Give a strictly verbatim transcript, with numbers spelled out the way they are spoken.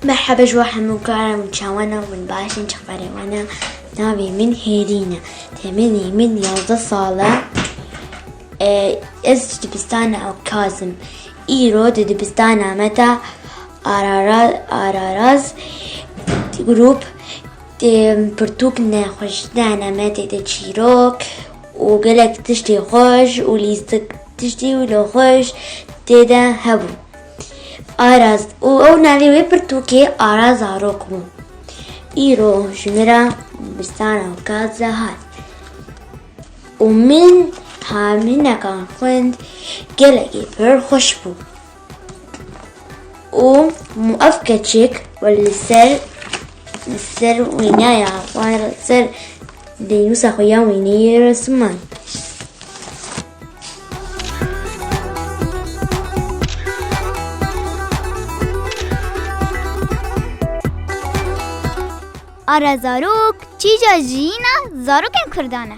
Merheba ji we hemû karan, hûn çawan e, hûn baş in, çaverê wan e. Navê min Hêrîn e. Temenê min yazdeh sal e. E, ez ji dibistana Ewkaz im. Îro di dibistana me de Arara-, Araraz grûp, e, pirtûk nexweş dane me, tê de çîrok û gelek tiştê xweş û lîstik tiştî wilo xweş tê de hebû. Araz û ew navê wê pirtûkê Ara Zarok bû. Îro ji min re dibistana Ewkaz re hat. Û min hemînekan xwend, gelekî pir xweş bû. Û ev keçik we li ser, li ser wînaya, wan li ser dênûsa xwe ya wîneyê resimand. Ara zarok, çîja jiyîna zarokên Kurdan e.